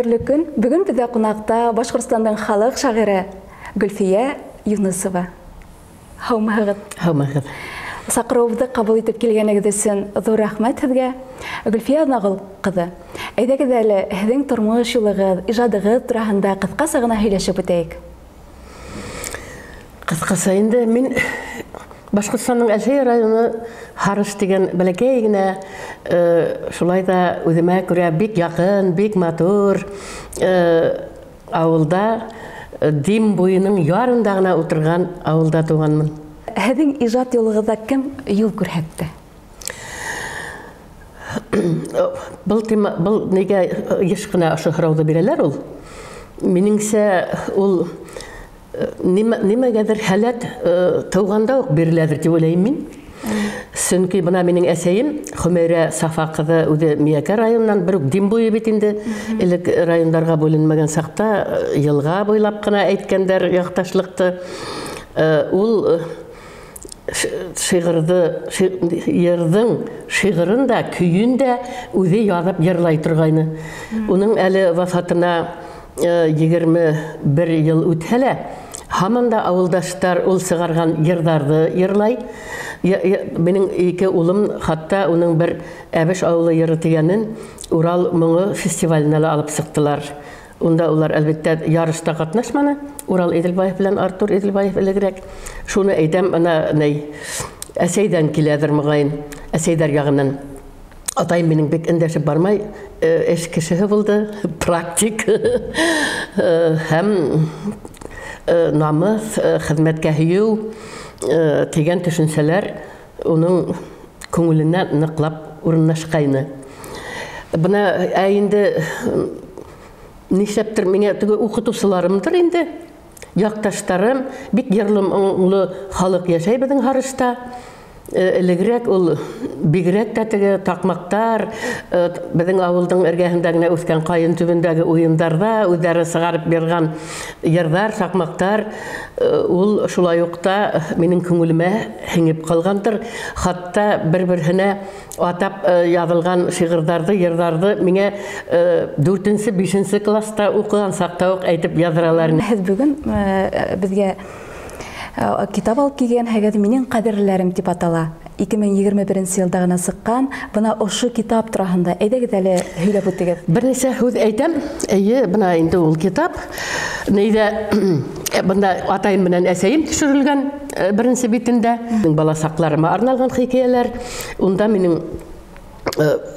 Хәйерле көн. Бөгөн беҙҙә ҡунаҡта Башҡортостандың халыҡ шағиры Гөлфиә Юнысова. Һаумыһығыҙ? Һаумыһығыҙ. Саҡырыуыбыҙҙы ҡабул итеп килгәнегеҙ өсөн ҙур рәхмәт һеҙгә. Гөлфиә Аҙнағол ҡыҙы, әйҙәгеҙ әле һеҙҙең тормош юлығыҙ, ижадығыҙ тураһында ҡыҫҡаса ғына һөйләшеп үтәйек. Ҡыҫҡаса инде мин Башҡортостандың Әлшәй районы Һарыш тигән бәләкәй генә, шулай ҙа үҙемә күрә бик яҡын, бик матур ауылда, Дим буйының ярында ғына ултырған ауылда тыуғанмын. Һеҙҙең ижад юлығыҙҙа кем юл күрһәтте? Был тема, был нигә йыш ҡына ошо һорауҙы бирәләр ул. Минеңсә, ул нимәгәҙер һәләт тыуғанда уҡ биреләҙер тип уйлайым мин. Сөнки бына минең әсәйем Хөмәйрә Сафа ҡыҙы үҙе Миәкә районынан, бер үк Дим буйы бит инде. Элек райондарға бүленмәгән саҡта йылға буйлап ҡына әйткәндәр яҡташлыҡты. Ул шиғырҙы, йырҙың шиғырын да, көйөн дә үҙе яҙып йырлай торғайны. Уның әле вафатына 21 йыл үтһә лә, һаман да ауылдаштар ул сығарған йырҙарҙы йырлай. Минең ике улым хатта уның бер Әбеш ауылы йыры тигәнен Урал моңо фестиваленә лә алып сыҡтылар. Унда улар әлбиттә ярышта ҡатнашманы. Урал Иҙелбаев белән Артур Иҙелбаев элегерәк. Шуны әйтәм, ана ни, әсәйҙән киләҙер моғайын, әсәйҙәр яғынан. Атайым минең бик эндәшеп бармай, эш кешеһе булды, практик һәм намыҫ, хеҙмәткә һөйөү тигән төшөнсәләр уның күңеленә ныҡлап урынлашҡайны. Бына ә инде нишләптер миңә теге уҡытыусыларымдыр инде, яҡташтарым, бик йырлы моңло халыҡ йәшәй беҙҙең Һарышта. Элегерәк ул бигерәк тә теге таҡмаҡтар, беҙҙең ауылдың эргәһендә генә үҫкән ҡайын төбөндәге уйындарҙа үҙҙәре сығарып биргән йырҙар, таҡмаҡтар, ул шулай уҡ та минең күңелемә һеңеп ҡалғандыр. Хатта бер-береһенә атап яҙылған шиғырҙарҙы, йырҙарҙы миңә 4-нсе, 5-нсе класста уҡыған саҡта уҡ әйтеп яҙыралар ине. Һеҙ бөгөн беҙгә китап алып килгәнһегеҙ, Минең ҡәҙерлеләрем тип атала. 2021 йылда ғына сыҡҡан. Бына ошо китап тураһында әйҙәгеҙ әле һөйләп үтегеҙ. Бер нисә һүҙ әйтәм. Эйе, бына инде ул китап. Нейҙә, бында атайым менән әсәйем төшөрөлгән беренсе битендә. Минең бала саҡларыма арналған хикәйәләр. Унда минең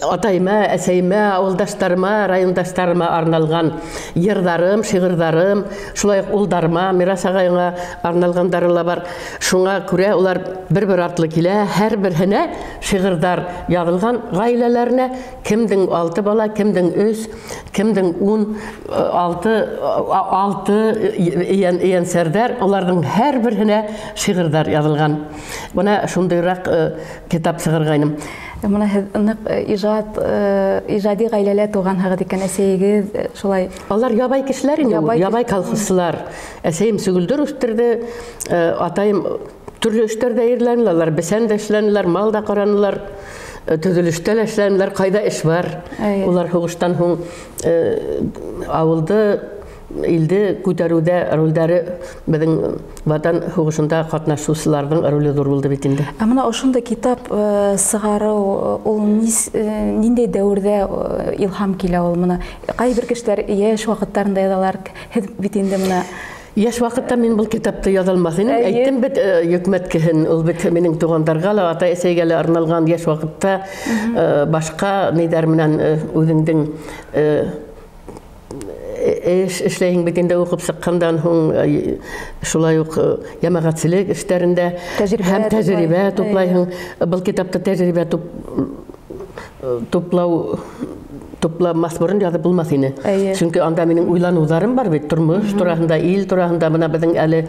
атайыма, әсәйемә, ауылдаштарыма, райондаштарыма арналған йырҙарым, шиғырҙарым, шулай уҡ улдарыма, Мирас ағайыңа арналғандары ла бар. Шуңа күрә улар бер-бер атлы килә, һәр береһенә шиғырҙар яҙылған ғаиләләренә, кемдең 6 бала, кемдең 3, кемдең 10, 6 ейәнсәрҙәр, уларҙың һәр береһенә шиғырҙар яҙылған. Бына шундайыраҡ китап сығарғайным. Бына һеҙ ныҡ ижади ғаиләлә тыуғанһығыҙ икән, әсәйегеҙ шулай. Алар ябай кешеләр инде ул, Ябай ябай колхозсылар. Әсәйем сөгөлдөр үҫтерҙе, атайым төрлө эштәрҙә ерләнеләр, алар бесән дә эшләнеләр, мал да ҡаранылар, төҙөлөштә лә эшләнеләр, ҡайҙа эш бар. Улар һуғыштан һуң ауылды, илде күтәреүҙә ролдәре беҙҙең Ватан һуғышында ҡатнашыусыларҙың роле ҙур булды бит инде. Ә бына ошондай китап сығарыу, ул ниндәй дәүерҙә илһам килә ул? Бына ҡайһы бер кешеләр йәш ваҡыттарында яҙалар, һеҙ бит инде бына Йәш ваҡытта мин был китапты яҙа алмаҫ инем. Әйттем бит, йөкмәткеһен, ул бит минең туғандарға ла, атай-әсәйгә лә арналған йәш ваҡытта, башҡа ниҙәр менән, үҙеңдең, эш эшләйһең бит инде уҡып сыҡҡандан һуң, шулай уҡ, йәмәғәтселек эштәрендә Тәжрибә һәм тәжрибә туплай. туплайһың. Был китапта тәжрибә тупламаҫ борон яҙып булмаҫ ине. Сөнки анда минең уйланыуҙарым бар бит, тормош тураһында, ил тураһында, бына беҙҙең әле,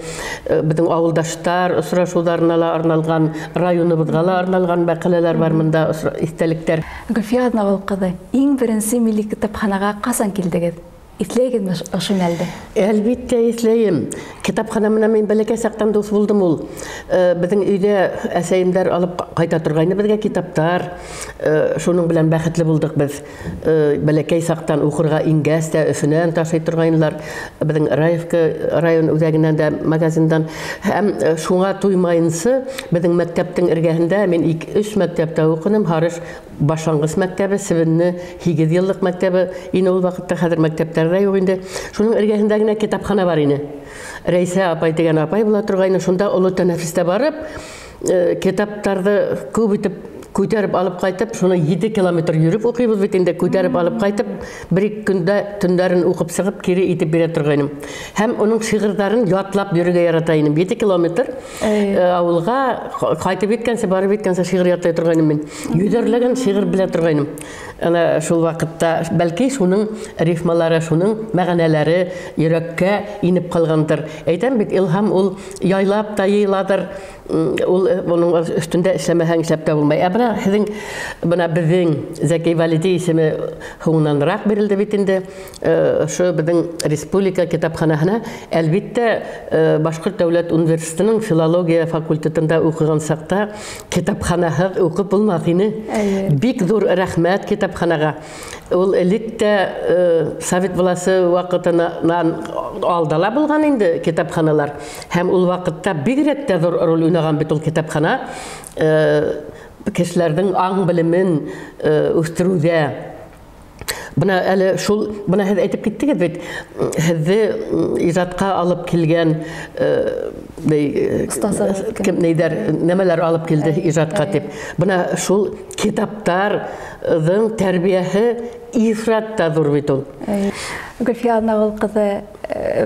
беҙҙең ауылдаштар осрашыуҙарына ла арналған, районыбыҙға ла арналған мәҡәләләр бар мында, иҫтәлектәр. Гөлфиә Аҙнағол ҡыҙы, иң беренсе милли китапханаға ҡасан килдегеҙ? Иҫләйһегеҙме ошо мәлде? Әлбиттә иҫләйем. Китапхана менән мин бәләкәй саҡтан дуҫ булдым ул. Беҙҙең өйҙә әсәйемдәр алып ҡайта торғайны беҙгә китаптар. Шуның белән бәхетле булдыҡ беҙ. Бәләкәй саҡтан уҡырға ингәс тә Өфөнән ташый торғайнылар. Беҙҙең Раевка район үҙәгенән дә магазиндан. Һәм шуңа туймайынсы беҙҙең мәктәптең эргәһендә мин 3 мәктәптә уҡыным. Һарыш башланғыс мәктәбе, Себенне 8 йыллыҡ мәктәбе ине ул ваҡытта, хәҙер мәктәптәрҙә юҡ инде. Шуның эргәһендә генә китапхана бар ине. Рәйсә апай тигән апай була торғайны. Шунда оло тәнәфестә барып, китаптарҙы күп итеп күтәреп алып ҡайтып, шуны 7 километр йөрөп уҡыйбыҙ бит инде, күтәреп алып ҡайтып, бер-ике көндә төндәрен уҡып сығып, кире итеп бирә торғайным. Һәм уның шиғырҙарын ятлап йөрөргә ярата инем. 7 километр ауылға ҡайтып еткәнсе, барып еткәнсе шиғыр ятлай торғайным мин. Йөҙәрләгән шиғыр белә торғайным. Ана шул ваҡытта бәлки шуның рифмалары, шуның мәғәнәләре йөрәккә инеп ҡалғандыр. Әйтәм бит, илһам ул яйлап та йыйыладыр. Ул уның өҫтөндә эшләмәһәң эшләп тә булмай. Ә бына һеҙҙең, бына беҙҙең Зәки Вәлиди исеме һуңынанраҡ бирелде бит инде. Ошо беҙҙең республика китапханаһына, әлбиттә, Башҡорт дәүләт университетының филология факультетында уҡыған саҡта китапханаһыҙ уҡып булмаҫ ине. Бик ҙур рәхмәт китапханаға. Ул элек тә совет власы ваҡытынан алда ла булған инде китапханалар. Һәм ул ваҡытта бигерәк тә ҙур роль уйнаған бит ул китапхана. Кешеләрҙең аң белемен үҫтереүҙә. Бына әле шул, бына һеҙ әйтеп киттегеҙ бит, һеҙҙе ижадҡа алып килгән кем нейҙәр, нәмәләр алып килде ижадҡа тип. Бына шул китаптарҙың тәрбиәһе ифрат та ҙур бит ул. Гөлфиә Аҙнағол ҡыҙы,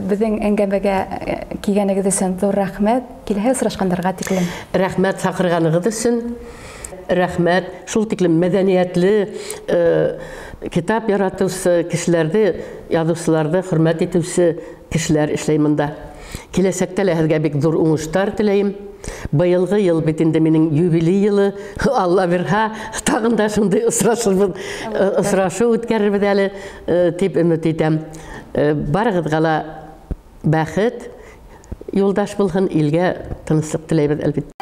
беҙҙең әңгәмәгә килгәнегеҙ өсөн ҙур рәхмәт. Киләһе осрашҡандарға тиклем. Рәхмәт саҡырғанығыҙ өсөн. Рәхмәт. Шул тиклем мәҙәниәтле, китап яратыусы кешеләрҙе, яҙыусыларҙы хөрмәт итеүсе кешеләр эшләй мында. Киләсәктә лә һеҙгә бик ҙур уңыштар теләйем. Быйылғы йыл бит инде минең юбилей йылы. Алла бирһә, тағын да шундай осрашыу үткәрербеҙ әле, тип өмөт итәм. Барығыҙға ла бәхет юлдаш булһын, илгә тыныслыҡ теләйбеҙ, әлбиттә.